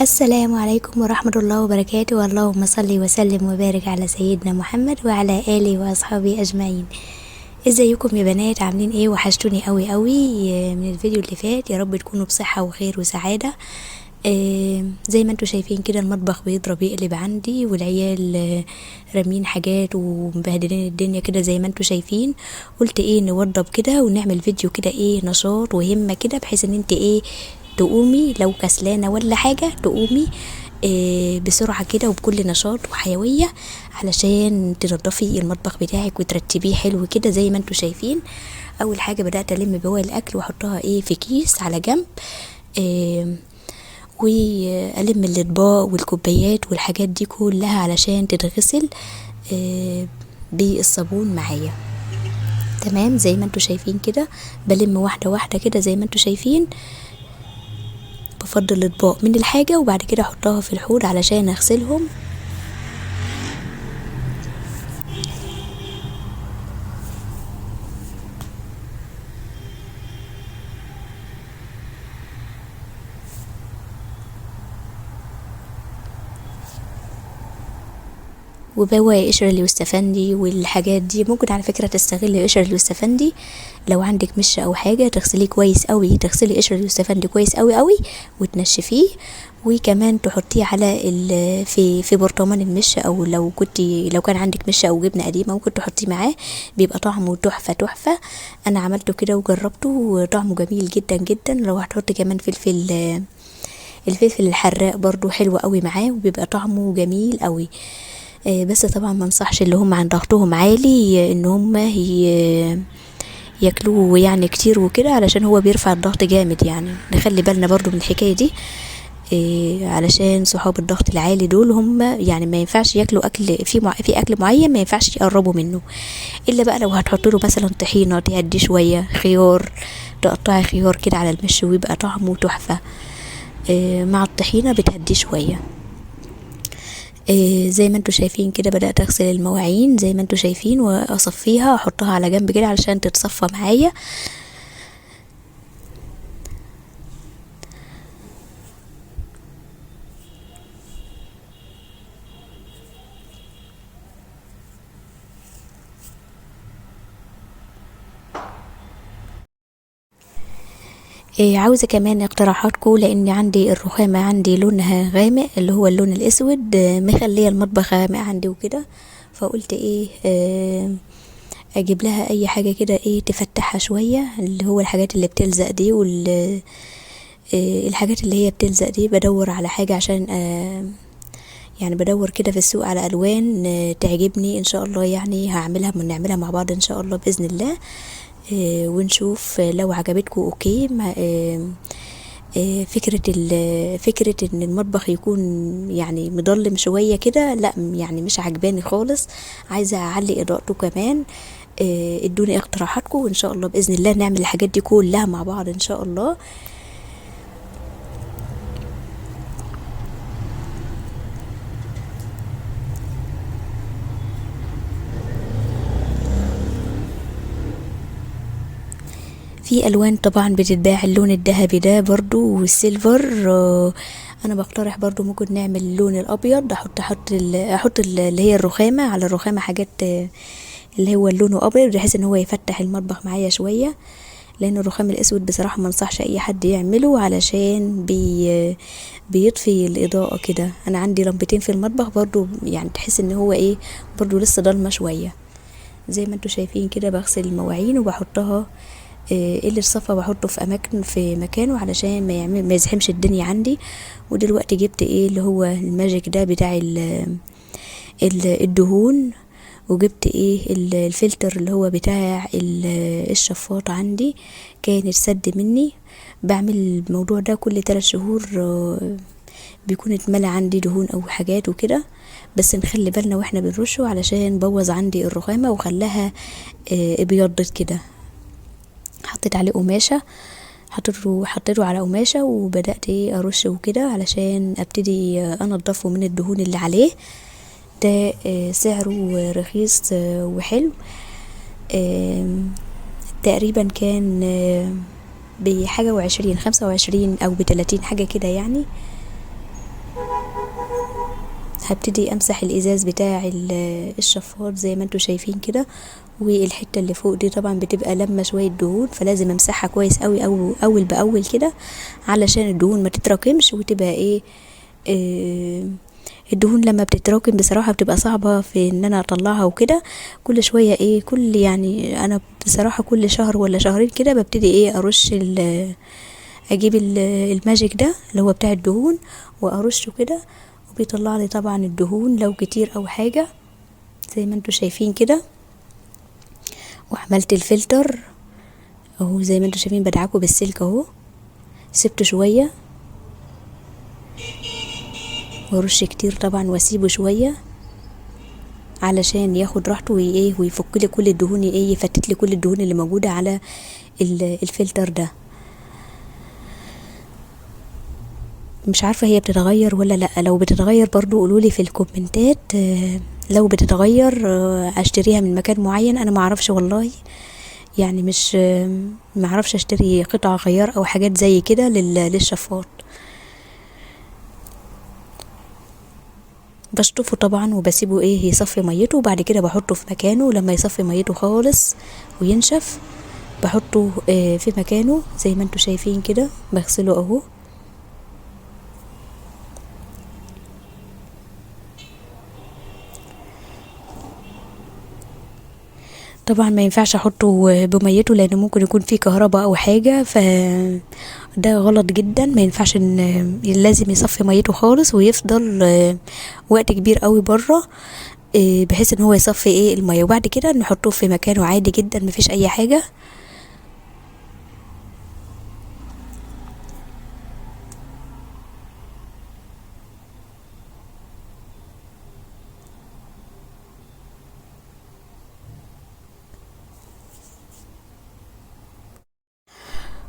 السلام عليكم ورحمة الله وبركاته. اللهم صل وسلم وبارك على سيدنا محمد وعلى آله وأصحابه أجمعين. ازيكم يا بنات، عاملين ايه؟ وحشتوني قوي قوي من الفيديو اللي فات. يا رب تكونوا بصحة وخير وسعادة. زي ما انتوا شايفين كده المطبخ بيضرب يقلب عندي، والعيال رامين حاجات ومبهدلين الدنيا كده زي ما انتوا شايفين. قلت ايه نوضب كده ونعمل فيديو كده ايه نشاط وهمة كده، بحيث ان انت ايه تقومي لو كسلانة ولا حاجة تقومي إيه بسرعة كده وبكل نشاط وحيوية علشان تنضفي المطبخ بتاعك وترتبيه حلو كده زي ما انتوا شايفين. اول حاجة بدأت الم بواقي الاكل واحطها ايه في كيس على جنب، إيه والم الاطباق والكوبايات والحاجات دي كلها علشان تتغسل إيه بالصابون معايا. تمام زي ما انتوا شايفين كده بلم واحدة واحدة كده زي ما انتوا شايفين. بفضل الاطباق من الحاجة وبعد كده احطها في الحوض علشان اغسلهم. وبواقي قشر اليوستفندي والحاجات دي، ممكن على فكرة تستغلي قشر اليوستفندي لو عندك مش او حاجة، تغسليه كويس قوي، تغسلي قشر اليوستفندي كويس قوي قوي وتنشفيه، وكمان تحطيه على في برطمان المش، او لو كان عندك مش او جبنة قديمة ممكن تحطيه معاه، بيبقى طعمه تحفة تحفة. انا عملته كده وجربته وطعمه جميل جدا جدا. لو هتحطي كمان فلفل، الفلفل الحراق برضو حلو قوي معاه وبيبقى طعمه جميل قوي. بس طبعا ما انصحش اللي هم عند ضغطهم عالي ان هم ياكلوه يعني كتير وكده، علشان هو بيرفع الضغط جامد. يعني نخلي بالنا برضو من الحكاية دي، علشان صحاب الضغط العالي دول هم يعني ما ينفعش ياكلوا اكل في اكل معين ما ينفعش يقربوا منه، الا بقى لو هتحط له مثلا طحينه تهدي شوية، خيار، تقطعي خيار كده على المش ويبقى طعمه تحفة. مع الطحينه بتهدي شوية. زي ما انتوا شايفين كده بدأت اغسل المواعين زي ما انتوا شايفين واصفيها، احطها على جنب كده علشان تتصفى معايا. عاوزة كمان اقتراحاتكم، لان عندي الرخامة عندي لونها غامق اللي هو اللون الاسود، مخلية المطبخ غامق عندي وكده، فقلت ايه اجيب لها اي حاجة كده ايه تفتحها شوية، اللي هو الحاجات اللي بتلزق دي وال الحاجات اللي هي بتلزق دي. بدور على حاجة عشان يعني بدور كده في السوق على الوان تعجبني ان شاء الله، يعني هعملها نعملها مع بعض ان شاء الله باذن الله، ونشوف لو عجبتكم okay. فكرة ان المطبخ يكون يعني مظلم شوية كده لا يعني مش عجباني خالص، عايزة اعلي اضاءته كمان. ادوني اقتراحاتكم وان شاء الله باذن الله نعمل الحاجات دي كلها مع بعض ان شاء الله. في الوان طبعا بتتباع، اللون الذهبي ده برضو والسيلفر. انا بقترح برضو ممكن نعمل اللون الابيض، احط اللي هي الرخامه، على الرخامه حاجات اللي هو اللون ابيض بحيث ان هو يفتح المطبخ معايا شوية، لان الرخام الاسود بصراحة ما انصحش اي حد يعمله علشان بيطفي الاضاءة كده. انا عندي لمبتين في المطبخ برضو، يعني تحس ان هو ايه برضو لسه ضلمة شوية. زي ما انتوا شايفين كده بغسل المواعين وبحطها اللي الصفا بحطه في اماكن في مكانه علشان ما يزحمش الدنيا عندي. ودلوقتي جبت ايه اللي هو الماجيك ده بتاع الدهون، وجبت ايه الفلتر اللي هو بتاع الشفاط عندي كان اتسد مني. بعمل الموضوع ده كل 3 شهور، بيكون اتملى عندي دهون او حاجات وكده، بس نخلي بالنا واحنا بنرشه علشان بوظ عندي الرخامة وخلاها ابيضت كده. حطيت عليه قماشة، حطيته على قماشة وبدأت ايه ارشه وكده علشان ابتدي انضفه من الدهون اللي عليه. ده سعره رخيص وحلو، تقريبا كان بحاجة وعشرين، 25 او ب30 حاجة كده يعني. هبتدي امسح الازاز بتاع الشفاط زي ما انتوا شايفين كده، والحتة اللي فوق دي طبعا بتبقى لما شوية دهون، فلازم امسحها كويس قوي اول باول كده علشان الدهون ما تتراكمش وتبقى ايه، الدهون لما بتتراكم بصراحة بتبقى صعبة في ان انا اطلعها وكده. كل شوية ايه، كل يعني انا بصراحة كل شهر ولا شهرين كده ببتدي ايه ارش اجيب الماجيك ده اللي هو بتاع الدهون وارشه كده، وبيطلع لي طبعا الدهون لو كتير او حاجة زي ما انتوا شايفين كده. وعملت الفلتر اهو زي ما انتوا شايفين، بدعكه بالسلك اهو، سبته شوية وارش كتير طبعا واسيبه شوية علشان ياخد راحته وايه ويفك لي كل الدهون، ايه يفتت لي كل الدهون اللي موجودة على الفلتر ده. مش عارفه هي بتتغير ولا لا، لو بتتغير برضو قولولي في الكومنتات، لو بتتغير اشتريها من مكان معين، انا معرفش والله، يعني مش معرفش اشتري قطع غيار او حاجات زي كده للشفاط. بشطفه طبعا وبسيبه ايه يصفي ميته، وبعد كده بحطه في مكانه. لما يصفي ميته خالص وينشف بحطه في مكانه زي ما انتوا شايفين كده، بغسله اهو. طبعا ما ينفعش احطه بميته لان ممكن يكون فيه كهرباء او حاجة، فده غلط جدا، ما ينفعش، ان لازم يصفي ميته خالص ويفضل وقت كبير قوي بره بحيث ان هو يصفي ايه المية، وبعد كده نحطه في مكانه عادي جدا مفيش اي حاجة.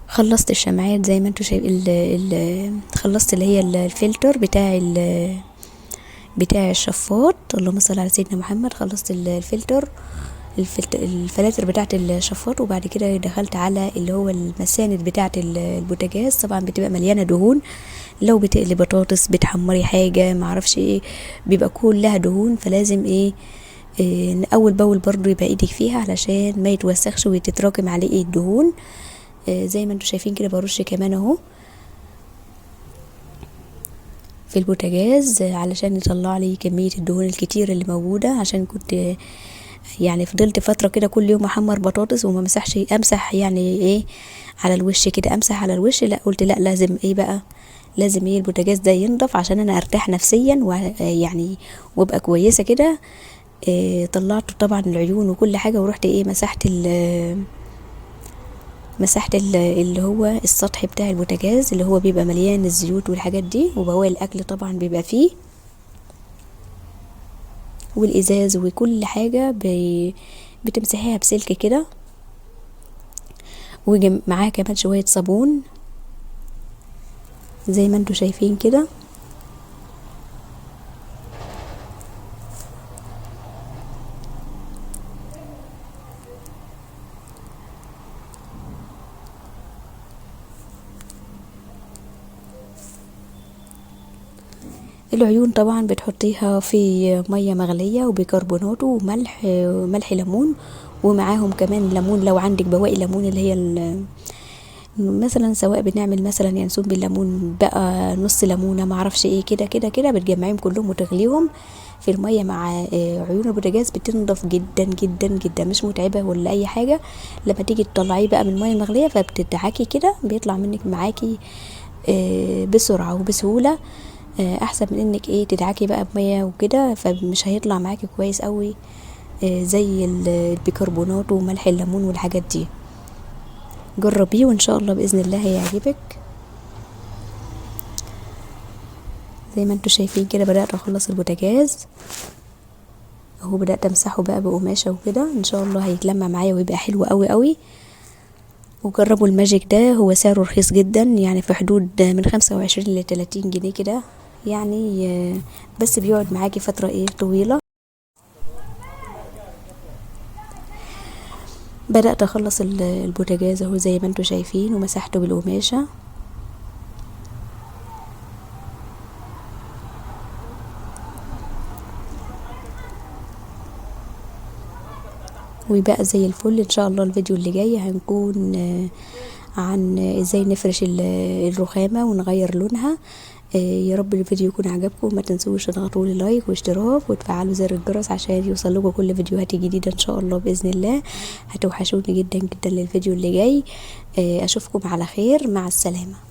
خلصت الشمعات زي ما انتوا شايفين، خلصت اللي هي الفلتر بتاع الشفاط، اللهم صل على سيدنا محمد. خلصت الفلتر الفلاتر بتاعه الشفاط، وبعد كده دخلت على اللي هو المساند بتاعه البوتاجاز. طبعا بتبقى مليانة دهون، لو بتقلي بطاطس بتحمري حاجة معرفش ايه بيبقى كلها دهون، فلازم ايه اول باول برضو يبقى ايدك فيها علشان ما يتوسخش وتتراكم عليه ايه الدهون. زي ما انتوا شايفين كده برش كمان اهو في البوتاجاز علشان يطلع لي كمية الدهون الكتير اللي موجودة، عشان كنت يعني فضلت فترة كده كل يوم احمر بطاطس وما مسحش، امسح يعني ايه على الوش كده، امسح على الوش، لا قلت لا لازم ايه بقى، لازم ايه البوتاجاز ده ينضف عشان انا ارتاح نفسيا ويعني وابقى كويسة كده. إيه طلعت طبعا العيون وكل حاجة، ورحت ايه مسحت اللي هو السطح بتاع البوتاجاز اللي هو بيبقى مليان الزيوت والحاجات دي، وبواقي الاكل طبعا بيبقى فيه، والازاز وكل حاجة بتمسحيها بسلك كده، ومعاها كمان شوية صابون زي ما انتوا شايفين كده. العيون طبعا بتحطيها في مية مغليه وبيكربونات وملح، ملح ليمون، ومعاهم كمان ليمون لو عندك بواقي ليمون اللي هي مثلا سواء بنعمل مثلا ينسون بالليمون بقى نص ليمونه معرفش ايه كده كده كده، بتجمعيهم كلهم وتغليهم في المية مع عيون البوتاجاز، بتنضف جدا جدا جدا، مش متعبة ولا اي حاجة. لما تيجي تطلعيه بقى من المية المغليه فبتدعكي كده بيطلع منك معاكي بسرعة وبسهوله، احسن من انك ايه تدعكي بقى بميه وكده، فمش هيطلع معاكي كويس قوي زي البيكربونات وملح الليمون والحاجات دي. جربيه وان شاء الله باذن الله هيعجبك. زي ما انتوا شايفين كده بدات اخلص البوتاجاز اهو، بدات امسحه بقى بقماشه وكده، ان شاء الله هيتلمع معايا ويبقى حلو قوي قوي. وجربوا الماجيك ده، هو سعره رخيص جدا، يعني في حدود من 25 ل 30 جنيه كده يعني، بس بيقعد معاكي فترة ايه طويلة. بدأت اخلص البوتاجاز اهو زي ما انتوا شايفين، ومسحته بالقماشة. وبقى زي الفل. ان شاء الله الفيديو اللي جاي هنكون عن ازاي نفرش الرخامة ونغير لونها. يا رب الفيديو يكون عجبكم، ما تنسوش تضغطوا لي like واشتراك وتفعلوا زر الجرس عشان يوصل لكم كل فيديوهاتي الجديدة ان شاء الله باذن الله. هتوحشوني جدا جدا للفيديو اللي جاي. اشوفكم على خير، مع السلامة.